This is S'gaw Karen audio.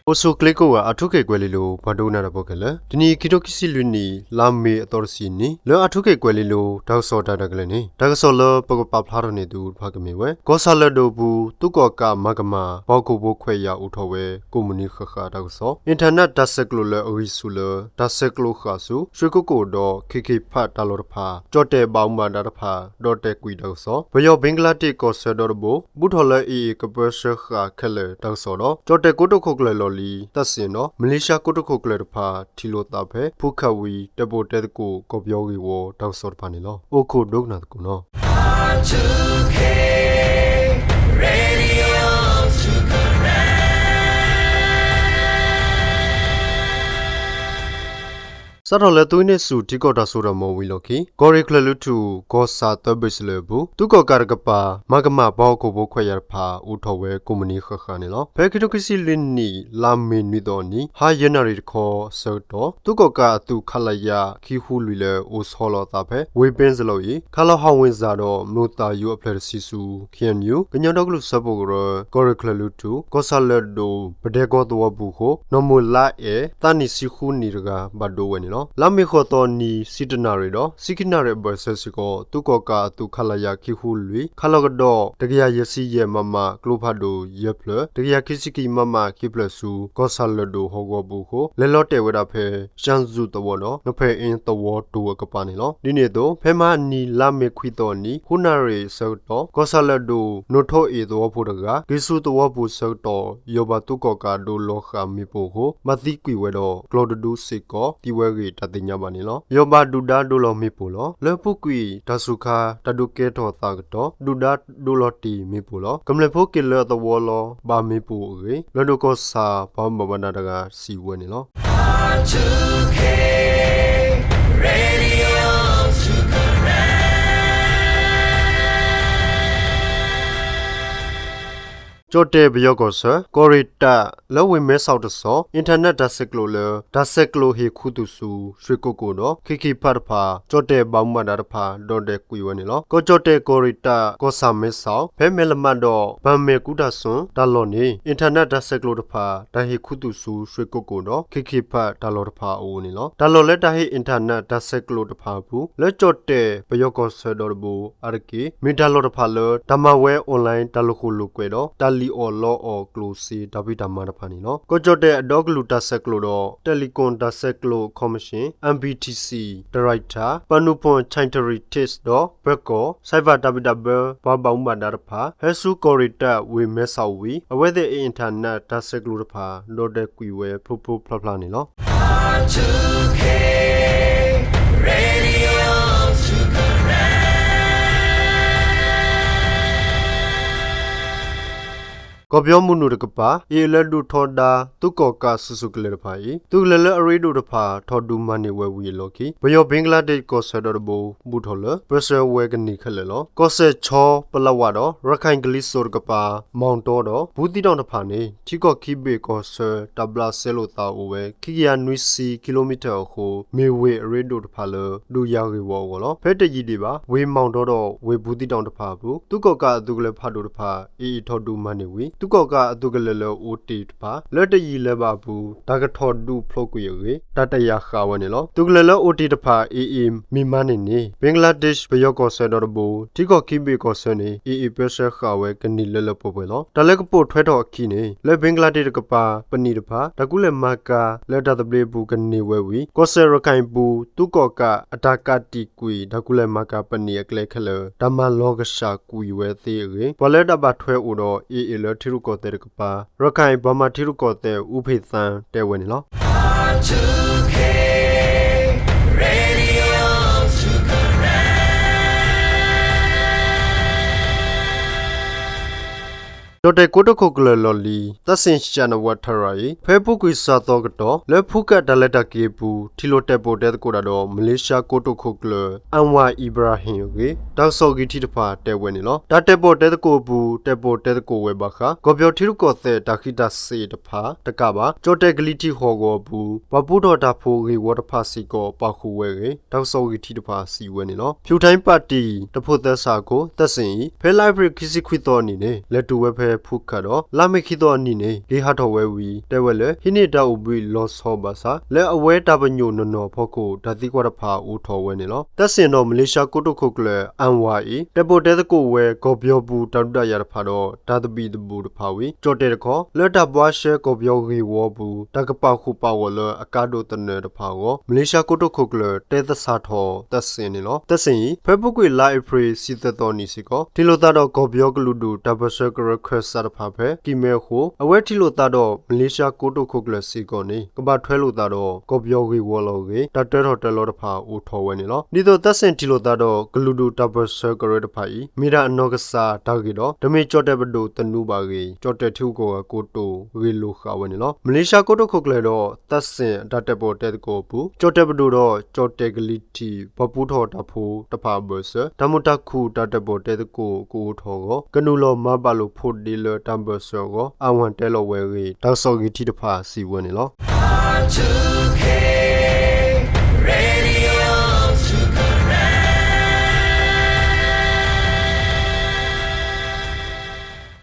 အိၣ်ဆူၣ်ချ့ကိးဂၤ အၣ်ထူခ့ၣ်ကွဲၤလ့လိၤ ပှၤဒိကနၣ်တၢ်ဖိခဲလၢာ်, တနံၤအံၤ ခံထိခံဆံလွံၢ်နံၣ် လါမ့ၤအသီတဆံနံၤ လၢအၣ်ထူခ့ၣ်ကွဲၤလ့လိၤ တၢ်ကစီၣ်တၢ်ရဲၣ်တၢ်ကျဲၤန့ၣ် တၢ်ကစီၣ်လၢပကပာ်ဖျါထီၣ်န့ၢ်သုတဖၣ်ကမ့ၢ်ဝဲ ကီၢ်ဆၣ်လၢၢ်ဒိၣ်အပူၤ သုးကီၣ်ကးမၤကမၣ် ပှၤဟီၣ်ခိၣ်ဖိခွဲးယာ်အိၣ်ထီၣ်ဝဲ ကိးမုၢ်နံၤဃၣ်ဃၣ်တၢ်ကစီၣ်, အ့ၣ်ထၢၣ်နဲၣ်တၢ်ဆဲးကျိးလၢအဂံၢ်ဆူၣ်လၢ တၢ်ဆဲးကျိးဃာ်ဆူ ရွှ့ၣ်ကိးကိၣ်ဒီး ခ့ၣ်ခ့ၣ်ဖးတၢ်လီၢ်တဖၣ် ကၠီၣ်တဲၣ်ဘၣ်မူဘၣ်ဒါတဖၣ် ဒီၣ်တဲာ်ကွံာ်တၢ်ကစီၣ်, ပယီၤဘ့ကလါတ့ၣ်ကီၢ်ဆၢဒီတဘိ ဘူးထီၣ်လၢ အ့ၣ်အ့ၣ် ကပၢဆှၢဃာ်ခဲလၢာ်တၢ်ကစီၣ်ဒီး ကၠီၣ်တဲၣ်ကိတိာ်ခိၣ်ကျၢၢ်လီၢ်လံၤ သးစ့ၣ်ဒီး မလ့ၡါကိတိာ်ခိၣ်ကျၢၢ်တဖၣ် ထံၣ်လိာ်သးဖဲ ဖူခၣ်ဝံၤ တဲပိာ်တဲသကိးကီၢ်ပယီၤဂ့ၢ်ဝီတၢ်ကစီၣ်တဖၣ်န့ၣ်လီၤ. အိၣ်ခိးဒိကနၣ်သကိးနီၤ. စးထီၣ်လၢသုးဟံးန့ၢ်ဆူၣ် ထံကီၢ်တၢ်စိတၢ်ကမီၤဝံၤအလီၢ်ခံ ကီၢ်ရ့ၣ်ချၢၣ်လွံၢ်ထူၣ် ကီၢ်ဆၣ်သၢဘ့ၣ်စလၢၢ်အပူၤ သုးကီၣ်ကးတကပၤ မၤကမၣ်ပှၤဟီၣ်ခိၣ်ဖိခွဲးယာ်တဖၣ် အိၣ်ထီၣ်ဝဲကိးမုၢ်နံၤဃၣ်ဃၣ်န့ၣ်လီၤ. ဖဲခံထိခံဆံလွံၢ်နံၣ် လါမ့ၤနွံသီအနံၤ ဟါယဲၢ်နၣ်ရံၣ်တခီအဆၢကတီၢ် သုးကီၣ်ကးအသုး ခလရ ခံဃုလွံၢ် လၢအိၣ်ဆီလီၤအသးဖဲ ဝ့ၢ်ပ့စလီအံၤ ခးလီၤဟီၣ်ဝ့ၣ်စၢ်ဒီး မုၢ်သၣ်ယူၤအဖျၢၣ်တဆံဆူ ခ့ၣ်အဲၣ်ယူၣ် ကညီဒီကလုာ်စၢဖှိၣ်ကရၢ ကီၢ်ရ့ၣ်ချၢၣ်လွံၢ်ထူၣ် ကီၢ်ဆၣ်လၢၢ်ဒိၣ် ပဒဲကီသဝီပူၤအဃိ နီၢ်မိၢ်လါအဲၣ် သးနံၣ်ဆံဃုနံၣ်တဂၤ ဘၣ်ဒိဝဲန့ၣ်လီၤ. လါမ့ၤဃိးသီအနံၤ ဆံတနၣ်ရံၣ်ဒီး ဆံခံနၣ်ရံၣ်အဘၢၣ်စၢၤစ့ၢ်ကီး သုးကီၣ်ကးအသုး ခလရ ခံဃုလွံၢ် ခးလီၤကဒီး တကယၤယဲၢ်ဆံယဲၢ် မမ ကျိဖးဒိၣ်ယဲၢ်ဖျၢၣ် တကယၤခံဆံခံ မမ ခံဖျၢၣ်ဆူ ကီၢ်ဆၣ်လၢၢ်ဒိၣ်ဟီၣ်ကဝီၤပူၤအဃိ လဲၤလီၤတဲာ်ဝဲဒၣ်ဖဲ ရှၣ်စူၣ်သဝီဒီး နဖဲၣ်အ့သဝီတိၤအကပၤန့ၣ်လီၤ. ဒ်န့ၣ်အသိး ဖဲမဟါအနံၤ လါမ့ၤခွံသီအနံၤ ဃုနၣ်ရံၣ်အဆၢကတီၢ် ကီၢ်ဆၣ်လၢၢ်ဒိၣ် နိထိအ့ၣ်သဝီဖိတဂၤ က့ၤဆူသဝီပူၤအဆၢကတီၢ် ယီၢ်ဘၣ်သုးကီၣ်ကးဒိးလီၤဃာ်မ့ၣ်ပိၢ်အဃိ ဘၣ်သံကွံာ်ဝဲဒီး ကျီတဒုစ့ၢ်ကီး သံဝဲအဂ့ၢ် တၢ်သ့ၣ်ညါဘၣ်န့ၣ်လီၤ. ယီၢ်ဘၣ်ဒုၣ်ဒါဒိးလီၤမ့ၣ်ပိၢ်လီၤ. လၢအပူၤကွံာ် တၢ်စူၤခါ တၢ်ဒုးကဲထီၣ်သးအကတီၢ် ဒုၣ်ဒါဒိးလီၤတ့ၢ်မ့ၣ်ပိၢ်လီၤ. ကမျၢၢ်ဖိက့ၤလၢအသဝီလီၤ. ဘၣ်မ့ၣ်ပိၢ်အဂ့ၢ် လၢၢ်ဒိၣ်ကီၢ်ဆၣ် ပှၤဘၣ်မူဘၣ်ဒါတဂၤ စံးဝဲန့ၣ်လီၤ. ကၠီၣ်တဲၣ်ပယီၤကီၢ်ဆၢ ကီၢ်ရ့ၣ်တၢ် လၢဝ့ၢ်မဲဆီးတစီၤ အ့ၣ်ထၢၣ်နဲၣ်တၢ်ဆဲးကျိးလၢ တၢ်ဆဲးကျိးဟ့ၣ်ခူသူၣ်ဆူ ရွှ့ၣ်ကိးကိၣ်ဒီး ခ့ၣ်ခ့ၣ်ဖးတဖၣ် ကၠီၣ်တဲၣ်ဘၣ်မူဘၣ်ဒါတဖၣ် ဒီၣ်တဲာ်ကွံာ်ဝဲန့ၣ်လီၤ. ကီၢ်ကၠီၣ်တဲၣ်ကီၢ်ရ့ၣ်တၢ် ကီၢ်ဆၣ်မဲဆီး ဖဲမဲၢ်လမးဒီး ဘၣ်မဲာ်ကူတၢ်စိၣ်တၢ်လီၢ်န့ၣ် အ့ၣ်ထၢၣ်နဲၣ်တၢ်ဆဲးကျိးတဖၣ် တၢ်ဟ့ၣ်ခူသူၣ်ဆူ ရွှ့ၣ်ကိးကိၣ်ဒီး ခ့ၣ်ခ့ၣ်ဖးတၢ်လီၢ်တဖၣ်အအိၣ်န့ၣ်လီၤ. တၢ်လီၢ်လၢတၢ်ဟ့ၣ်အ့ၣ်ထၢၣ်နဲၣ်တၢ်ဆဲးကျိးတဖၣ်အပူၤ လၢကၠီၣ်တဲၣ်ပယီၤကီၢ်ဆၢဒီတဘိအါတက့ၢ် မ့ၢ်တၢ်လီၢ်တဖၣ်လၢ တၢ်မၤဝဲ online တၢ်လိာ်ဃိၣ်လိာ်ကွဲဒီး တၢ်လံၣ်အီၣ်လီအီၣ်ကျိၣ်စ့တၢ်ဖံးတၢ်မၤတဖၣ်န့ၣ်လီၤ. ကီၢ်ကၠီၣ်တဲၣ်အဒီကလုာ်တၢ်ဆဲးကျိးဒီး Telecom တၢ်ဆဲးကျိး Commission MPTC တရံးထၢၣ် ပှၤနုာ်ဖှိၣ် Chantry Test ဒီး ပၢၤကီၢ် cyber တၢ်ဘံၣ်တၢ်ဘၢ ပှၤဘၣ်မူဘၣ်ဒါတဖၣ် ဟဲဆူကီၢ်ရ့ၣ်တၢ်ဝ့ၢ်မဲဆီးဝံၤ အဝဲသ့ၣ်အ့ၣ်ထၢၣ်နဲၣ်တၢ်ဆဲးကျိးတဖၣ် ဒီၣ်တဲာ်ကွံာ်ဝဲဖိဖိဖျါဖျါန့ၣ်လီၤ. ကီၢ်ပယီၤမုၢ်နုာ်တကပၤ အ့ၣ်အ့ၣ်လၢဒုးထီဒါ သုးကီၣ်ကးစုာ်စုာ်ကလဲာ်တဖၣ်အံၤ သုးကလၢၤလၢအရ့ဒိၣ်တဖၣ် ထီၣ်ဒုးမၤန့ၢ်ဝဲဝံၤအလီၢ်ခံ ပယီၤဘ့ကလါဒ့ၣ်ကီၢ်ဆၢဒီတဘိ ဘူးထီၣ်လၢ ပၢဆှၢဝဲကန့ၢ်ခဲလၢာ်လီၤ. ကီၢ်စဲၣ်ခၠီ ပလးဝးဒီး ရခၢၣ်ကလံၤစိးတကပၤ မီၣ်တီဒီး ဘူးသံးတီၤတဖၣ်န့ၣ် ထံကီၢ်ခံဘ့ၣ်ကီၢ်ဆၢ တၢ်ဘျးစဲလိာ်သးအိၣ်ဝဲ ခံကယၤနွံဆံ ကံလိမံထၢၣ်အဃိ မ့ၢ်ဝ့ၢ်အရ့ဒိၣ်တဖၣ်လၢ ဒုးယၤဂ့ၢ်ဝီအဂီၢ်လီၤ. ဖဲတယံာ်ဒံးဘၣ် ဝ့ၢ်မီၣ်တီဒီး ဝ့ၢ်ဘူးသံးတီၤတဖၣ်အပူၤ သုးကီၣ်ကးအသုးကလၢၤဖးဒိၣ်တဖၣ် အ့ၣ်အ့ၣ်ထီၣ်ဒုးမၤန့ၢ်ဝံၤ သုးကီၣ်ကးအသုးကလၢၤလၢအိၣ်တ့ၢ်တဖၣ် လၢတယံာ်လၢၤဘၣ်အပူၤ တၢ်ကထီၣ်ဒုးဖျိးကွံာ်အဂ့ၢ် တၢ်တယာ်ဃာ်ဝဲန့ၣ်လီၤ. သုးကလၢၤလၢအိၣ်တ့ၢ်တဖၣ် အ့ၣ်အ့ၣ် မ့ၢ်မၤန့ၢ်န့ၣ် ဘ့ကလါဒ့ၣ်ပယီၤကီၢ်ဆၢဒီတဘိ ထံကီၢ်ခံဘ့ၣ်ကီၢ်ဆၢန့ၣ် အ့ၣ်အ့ၣ်ပၢဆှၢဃာ်ဝဲကန့ၢ်လၢလၢပှဲၤပှဲၤလီၤ. တၢ်လၢကပိာ်ထွဲထီၣ်အခံန့ၣ် လၢဘ့ကလါဒ့ၣ်တကပၤ ပနံာ်တဖၣ် တၢ်ကူၣ်လဲၤမၤကၤလၢတၢ်သဘျ့အပူၤကန့ၢ်ဝဲဝံၤ ကီၢ်စဲၣ်ရခၢၣ်အပူၤ သုးကီၣ်ကးအတၢ်ကးတံာ်ကွံာ် တၢ်ကူၣ်လဲၤမၤကၤပနံာ်အကျဲခဲလၢာ် တၢ်မၤလီၤကဆှၣ်ကွံာ်ဝဲသ့အဂ့ၢ် ပှၤလၢတၢ်ဘၣ်ထွဲအိၣ်ဒီး အ့ၣ်အ့ၣ်လၢထံရူၢ်ကီၢ်သဲးတကပၤ ရခၢၣ်ပှၤမၤထံရူၢ်ကီၢ်သဲး အူဖ့ၣ်သၣ် တဲဝဲန့ၣ်လီၤ. ကၠီၣ် ကၠီၣ်တဲၣ်ကိတိာ်ခိၣ်ကျၢၢ်လီၢ်လံၤ သၣ်စ့ၣ် ရှၣ်နဝး ထၣ်ရၤအံၤ ဖဲအပူၤကွံာ်စှၤသီကတီၢ် လၢဖူခၣ်တၢ်လဲၤတၢ်က့ၤအပူၤ ထံၣ်လိာ်တဲာ်ပိာ်တဲသကိးတၢ်ဒီး မလ့ၡါကိတိာ်ခိၣ်ကျၢၢ် အၣ်ဝၤအံၤဘြၤဟ့ၣ်အဂ့ၢ် တၢ်ကစီၣ်ဂံၢ်ထံးတဖၣ်တဲဝဲန့ၣ်လီၤ. တၢ်တဲာ်ပိာ်တဲသကိးအပူၤ တဲာ်ပိာ်တဲသကိးဝဲဘၣ်ဃး ကီၢ်ပယီၤထံရူၢ်ကီၢ်သဲးတၢ်ဃံးတၢ်စ့ၣ်တဖၣ်တကးဘၣ် ကၠီၣ်တဲၣ်ကလံၤထံးဟီၣ်ကဝီၤအပူၤ ပှၤပူထီၣ်တၢ်ဖိဂ့ၢ်ဝီတဖၣ်စ့ၢ်ကီး ပာ်ဃုာ်ဝဲအဂ့ၢ် တၢ်ကစီၣ်ဂံၢ်ထံးတဖၣ်စံးဝဲန့ၣ်လီၤ. ဖၠူၣ်ထၢၣ်ပၣ်တံၣ် တဖိးသဲစးအခိၣ် သၣ်စ့ၣ်အံၤ ဖဲလါအ့ဖြ့ၣ်ခံဆံခွံသီအနံၤန့ၣ် လဲၤတုၤဝဲဖဲဖူခၣ်ဒီး လါမ့ၤခံသီအနံၤန့ၣ် က့ၤဟးထီၣ်ဝဲဝံၤ တဲဝဲလၢ ဟံးန့ၢ်တၢ်အိၣ်ဘှံးလီၤဆီဘၣ်ဆၣ် လၢအဝဲတၢ်ပညိၣ်နီၢ်နီၢ်အဖီခိၣ် တၢ်သံကွၢ်တဖၣ်အိၣ်ထီၣ်ဝဲန့ၣ်လီၤ. သၣ်စ့ၣ်ဒီးမလ့ၡါကိတိာ်ခိၣ်ကျၢၢ် အၣ်ဝၤအံၤ တဲာ်ပိာ်တဲသကိးဝဲ ကီၢ်ပယီၤပူၤတၢ်ဒုးတၢ်ယၤတဖၣ်ဒီး တၢ်သဘံၣ်သဘုၣ်တဖၣ်ဝံၤ ကၠီၣ်တဲၣ်တခီ လၢတၢ်ဘှါရှဲကီၢ်ပယီၤဂ့ၢ်ဝီအပူၤ တၢ်ကပာ်ဃုာ်ပာ်ဂီၢ်လၢအကါဒိၣ်သနၢၣ်တဖၣ်အဂီၢ် မလ့ၡါကိတိာ်ခိၣ်ကျၢၢ် တဲသဆၣ်ထီၣ်သၣ်စ့ၣ်န့ၣ်လီၤ. သၣ်စ့ၣ်အံၤ ဖဲအပူၤကွံာ်လါအ့ဖြ့ၣ်ဆံသၢသီအနံၤစ့ၢ်ကီး ထံၣ်လိာ်သးဒီးကီၢ်ပယီၤကလုာ်ဒူၣ်တၢ်ပၢၢ်ဆၢကရၢခၢၣ်စးတဖၣ်ဖဲ ကံၢ်မဲအဃိ အဝဲထံၣ်လိာ်သးဒီး မလ့ၡါကိတိာ်ခိၣ်ကျၢၢ်စ့ၢ်ကီးန့ၣ် ကဘၣ်ထွဲလိာ်သးဒီး ကီၢ်ပယီၤဂ့ၢ်ဝီလီၤအဂ့ၢ် တၢ်တၢထီၣ်တၢလီၤတဖၣ်အိၣ်ထီၣ်ဝဲန့ၣ်လီၤ. ဒ်သိးသၣ်စ့ၣ်ထံၣ်လိာ်သးဒီး ကလုာ်ဒူၣ်တၢ်ပၢၢ်ဆၢကရၢတဖၣ်အံၤ မ့ၢ်ဒၣ်အနီၢ်ကစၢ်တၢ်ဂ့ၢ်ဒီး တမ့ၢ်ကၠီၣ်တဲၣ်ပဒိၣ်သနူဘၣ်အဂ့ၢ် ကၠီၣ်တဲၣ်ထံဂုၤကီၢ်ဂၤကိတိာ် ဂ့ၢ်လိာ်ဃာ်ဝဲန့ၣ်လီၤ. မလ့ၡါကိတိာ်ခိၣ်ကျၢၢ်ဒီး သၣ်စ့ၣ်အတၢ်တဲာ်ပိာ်တဲသကိးအပူၤ ကၠီၣ်တဲၣ်ပဒိၣ်ဒီး ကၠီၣ်တဲၣ်ကလံၤထံး ပှၤပူထီၣ်တၢ်ဖိတဖၣ်အဘၢၣ်စၢၤ တၢ်မုာ်တၢ်ခုၣ်တၢ်တဲာ်ပိာ်တဲသကိးကအိၣ်ထီၣ်အဂီၢ် ကနုာ်လီၤမၤဘၣ်လိာ်ဖိးဒ့လၢတၢ်ဘၢၣ်စၢၤအဂီၢ် အၣ်ဝၤတဲလီၤဝဲအဂ့ၢ် တၢ်ကစီၣ်ဂံၢ်ထံးတဖၣ်စံးဝဲန့ၣ်လီၤ.